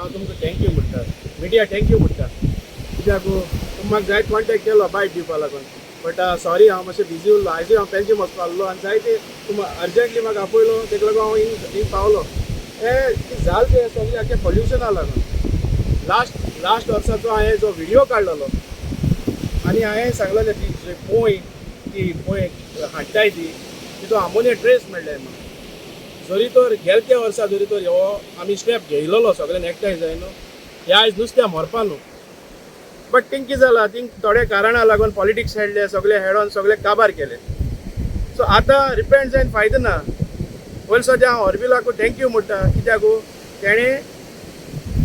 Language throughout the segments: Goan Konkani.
हांव तुमकां thank you म्हणटा, मिडिया thank you म्हणटा, कित्याक तुमी म्हाका जायत कॉन्टेक्ट केलो बायट दिवपा लागून. बट सॉरी, हांव मातशें बिजी उरलो. आयजूय हांव पेन्जीम वचपा आहलो आनी जायते तुमी अर्जंटली म्हाका आपयलो, तेका लागून हांव हिंग हिंग पावलो. हें कितें जालें तें सगळें आख्खें पोल्युशना लागून. लास्ट लास्ट वर्साचो हांवें जो व्हिडियो काडलेलो आनी हांवें सांगलेलें, ती जी पोंय, ती पोंय हाडटाय ती तितून आमोनिया ट्रेस मेळ्ळे म्हणून. जरी तर गेले त्या वर्सा जरी तर हो आमी स्टेप घेयलेलो सगळ्यान एकठांय जाय न्हू, हे आयज नुस्त्या मरपा न्हू. बट थिंग कितें जाला, थिंग थोडे कारणां लागून पॉलिटिक्स खेळ्ळे, सगळे हेडोन सगळे काबार केले. सो आतां रिपेंट जायन फायदो ना. पयलीं सद्या हांव ऑर्विलाकू thank you म्हणटा, कित्याक तेणें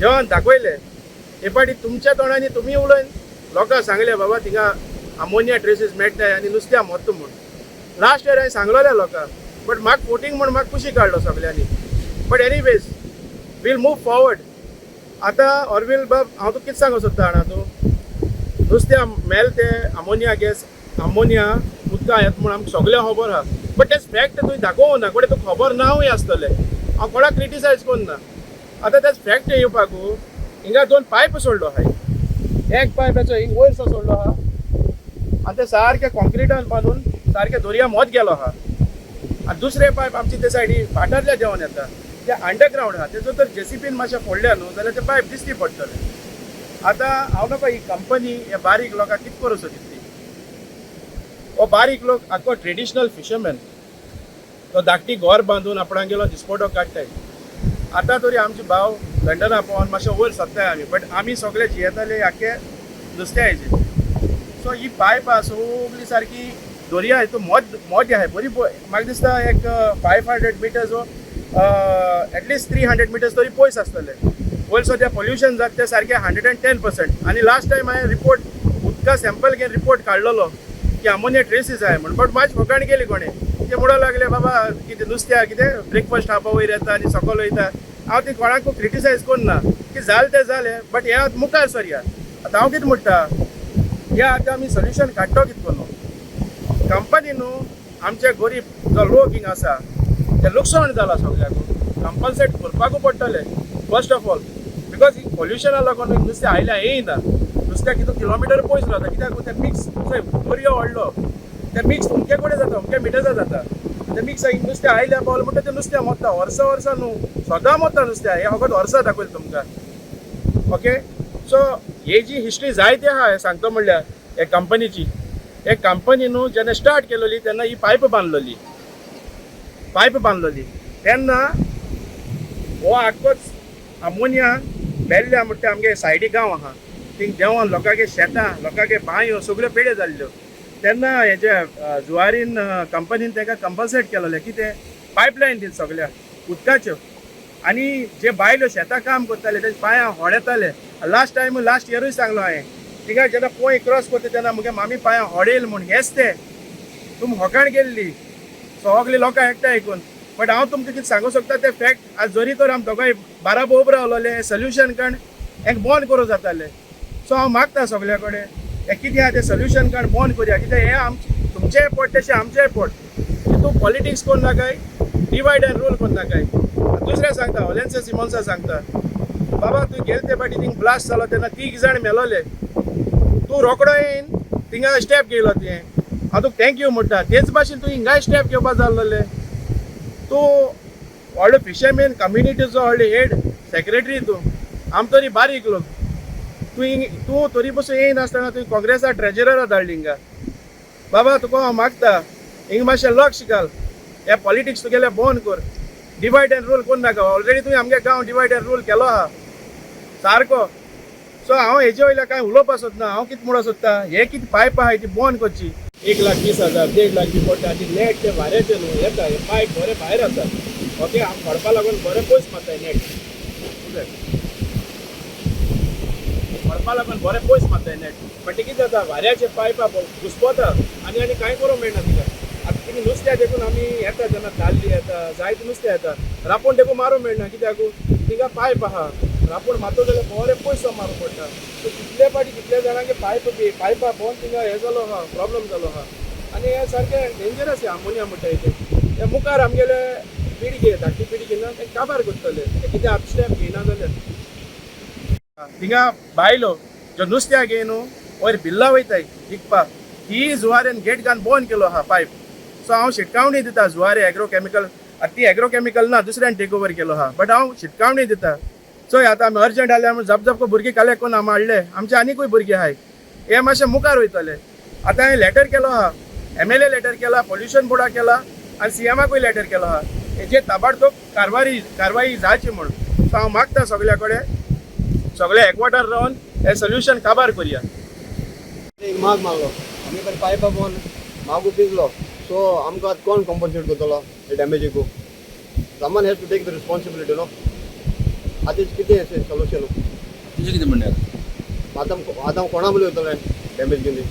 देवान दाखयलें. हे पाटी तुमच्या तोंडांनी तुमी उलयन लोकांक सांगले, बाबा थिंगा आमोनिया ट्रेसीस मेळटाय आनी नुस्त्या मरता म्हूण. लास्ट इयर हांवें सांगलोलें लोकांक, बट म्हाका फोटींग म्हूण म्हाका कुशीक काडलो सगल्यांनी. But anyways, we'll move forward. आतां ऑर्विल बाब, हांव तुका कितें सांगूंक सोदता जाणा तूं? नुस्त्या मेल ते अमोनिया गॅस, अमोनिया उदका येता म्हूण आमकां सगळ्यांक खबर आहा, बट तें फॅक्ट तुवें दाखोवंक ना. कोणे तुका खबर नावूय आसतलें, हांव कोणाक क्रिटिसायज करना. आतां तेच फॅक्ट येवपाकू हिंगा दोन पायप सोडलो आहाय. एक पायप हेचो हिंग वयर सो सोडलो आहा आनी ते सारके कॉन्क्रिटान बांदून सारके दर्या मोत गेलो आहा. आनी दुसरे पायप आमचे ते सायडी भाटांतल्या देंवन येता, ते अंडरग्रावंड आहा. तेजो तर जेसीबीन मातशें फोडल्या न्हू जाल्यार ते पायप दिश्टी पडटले. आतां हांव नकळो, ही कंपनी हे बारीक लोकांक कितें करूं सोदिता ती. हो बारीक लोक आख्खो ट्रेडिशनल फिशरमॅन, तो धाकटी घर बांदून आपणागेलो दिसपटो काडटाय. आतां तरी आमचे भाव लंडना पावन मातशे वयर सरताय आमी, बट आमी सगळे जियेताले आख्खे नुस्त्याचे. सो ही पायप आहा सगळी सारकी दर्या हितून मोद मोदी आहाय बरी. म्हाका दिसता एक 500 meters, at least 300 meters तरी पयस आसतले. पयलीं सद्या पोल्युशन जाता तें सारकें 110%. आनी लास्ट टायम हांवें रिपोर्ट, उदका सॅम्पल घेवन रिपोर्ट काडलेलो की अमोनिया ट्रेसीस आहाय म्हण, बट मातशी फकाण केली कोणें. ते म्हणूंक लागले, बाबा कितें नुस्त्या कितें ब्रेकफास्ट खावपा वयर येता आनी सकयल वयता. हांव ती कोणाकूय क्रिटिसायज करना, की जालें तें जालें, बट हे आतां मुखार सरया. आतां हांव कितें म्हणटा, हे आतां आमी सोल्युशन काडटो कितें करून. कंपनी न्हू, आमचे गरीब जो लोक हिंगा आसा ते लुकसाण जाला सगळ्याक, कंपन्सेट करपाकू पडटलें फर्स्ट ऑफ ऑल, because पोल्युशना लागून नुस्तें आयल्या येयना. नुस्त्याक कितू किलोमिटर पयस रावता, कित्याक ते मिक्स दर्यो व्हडलो, ते मिक्स अमके कडेन जाता, अमके मिटर्सा जाता ते मिक्स. नुस्तें आयल्या पावलें म्हणटा तें नुस्तें मरता. वर्सां वर्सां न्हू, सदां मरता नुस्तें. हें फकत वर्सां दाखयलें तुमकां. ओके, सो ही जी हिस्ट्री जायती आहा सांगता म्हणल्यार हे कंपनीची. हे कंपनी न्हू जेन्ना स्टार्ट केलेली तेन्ना ही पायप बांदलेली. पायप बांदलेली तेन्ना हो आख्खोच अमोनिया बेल्ल्या म्हणटा आमगे सायडी गांव आहा, थिंग देंवन लोकांगे शेतां, लोकांगे बांयो सगळ्यो पेड्यो जाल्ल्यो. तेन्ना हेजे जुवारीन कंपनीन ताका कंपन्सेट केलेलें कितें, पायपलायन दिली सगळ्या उदकाच्यो. आनी जे बायलो शेतां काम करताले तेजे पांयां होड येताले. लास्ट टायम, लास्ट इयरूय सांगलो हांवें, थिंगा जेन्ना पोंय क्रॉस करता तेन्ना मुगे मामी पांयां होड येयल म्हूण. हेच ते तुमी होकाण केल्ली सगळी लोकां एकठांय आयकून. बट हांव तुमकां कितें सांगूंक शकता तें फॅक्ट. आज जरी तर आमी दोगांय बाराबर रावलोले, सोल्युशन काण एक बंद करूं जातालें. सो हांव मागता सगल्या कडेन, हें कितें आहा तें सोल्युशन काण बंद करया, कित्याक हें आमचें, तुमचेंय पोट तशें आमचेंय पोट. तूं पॉलिटिक्स करूं नाकाय, डिवायड एंड रूल करूं नाकाय. दुसरें सांगता, ओलेन्से सिमोन्सा सांगता, बाबा तूं गेले ते फाटी थिंग ब्लास्ट जालो तेन्ना तीग जाण मेलोले. तूं रोकडो येयन थिंगा स्टेप घेयलो तुवें, हांव तुका thank you म्हणटा. तेच भाशेन तूं हिंगाय स्टेप घेवपा जाल्लोले. तूं व्हडलो फिशरमॅन कम्युनिटीचो व्हडलो हेड सेक्रेटरी तूं, आम तरी बारीक लोक. तूं तूं तरी पसून येयनासतना तुवें काँग्रेसा ट्रेजररा धाडली हिंगा. बाबा, तुका हांव मागता, हिंग मातशें लक्ष घाल. हे पॉलिटिक्स तुगेलें बंद कर, डिवायड एंड रूल करूं नाका. ऑलरेडी तुवें आमगे गांव डिवायड एंड रूल केलो आहा सारको. सो हांव हेजे वयल्या कांय उलोवपाक सोदना. हांव कितें म्हणूंक सोदता, हे कितें पायप आहाय ती बंद करची. 1,20,000, 1.5 लाख बी पडटा. आनी नेट ते वाऱ्याचे न्हू येता, हे पायप बरे भायर आसा. ओके, आम फोडपा लागून बरें पयस मारताय नेट, फोडपा लागून बरें पयस मारताय नेट. बट कितें जाता, वाऱ्याचे पायपां घुसपता आनी आनी कांय करूंक मेळना तिका. आतां तिंगा नुस्त्या देखून आमी येता जेन्ना ताल्ली येता, जायते नुस्तें येता, रांपोण देखून मारूंक मेळना, कित्याक थिंगा पायप आहा. रांपोण मारतो जाल्यार बरें पयस मारूंक पडटा. सो कितले फावटी कितले जाणांचे पायप बी पायपां पोवन थिंगा हें जालो आहा, प्रॉब्लम जालो आहा. आनी हें सारकें डेंजरस आमोनिया म्हणटा तें. हे मुखार आमगेले पिळगे, धाकटी पिळगे ना, ते काबार करतले ते कितें आतां स्टेप घेयना जाल्यार. थिंगा बायलो ज्यो नुस्त्याक घेय न्हू वयर बिल्ला वयताय विकपाक, ही जुवारेन गेट घालून बंद केलो आहा पायप. सो हांव शिटकावणी दिता जुवारे एग्रो केमिकल, आतां ती एग्रो केमिकल ना, दुसऱ्यान टेक ओवर केलो आहा, बट हांव शिटकावणी दिता. चोय, आतां आमी अर्जंट जाल्यार आमी झपझप भुरगीं कलेक्ट करून आमी हाडले. आमचे आनीकूय भुरगे आहाय, हे मातशे मुखार वयतले. आतां हांवें लॅटर केलो आहा, एमएलए लॅटर केला, पोल्युशन बोर्डाक केला आनी सीएमाकूय लॅटर केलो आहा, हेजेर ताबडतोब कारवाई जावची म्हूण. सो हांव मागता सगल्या कडेन, सगळे एकवटार रावन हें सोल्युशन काबार करया. एक माग मारलो आमी, पण पायपा पळोवन मागू पिजलो. सो आमकां आतां कोण कॉम्पन्सेट करतलो हे डॅमेजीकू? Someone has to take the responsibility, no? आतां कितें सोल्युशन? तुजें कितें म्हणणें आसा? आतां आतां कोणा उलयतलें डॅमेज कितें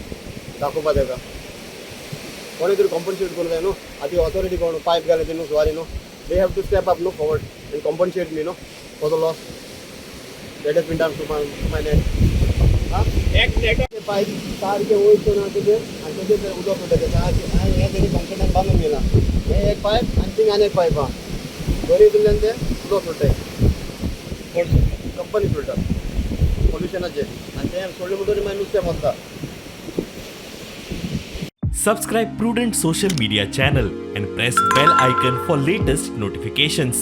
दाखोवपा ताका? कोणी तरी कॉम्पन्सेट करूं जाय न्हू. आतां ऑथॉरिटी कोण पायप घाले ते न्हू सुवारी न्हू, they have to step up न्हू forward and compensate me न्हू for the loss that has been done to my net. आं, एक नेट ते पायप सारकें वयर ना तुजें आनी तेजेर ते उदक पडटा तें आनी हें तेणी कॉन्क्रिटान बांदून गेलां. हें एक पायप आनी थिंग आनी एक पायप आहा. दोनी हितूंतल्यान तें उदक सोडटाय. कोण सोडटा? कंपनी सोडटा पोल्युशनाचें आनी तें सोडलें म्हणटकीर मागीर नुस्तें मरता. Subscribe Prudent Social Media channel and press bell icon for latest notifications.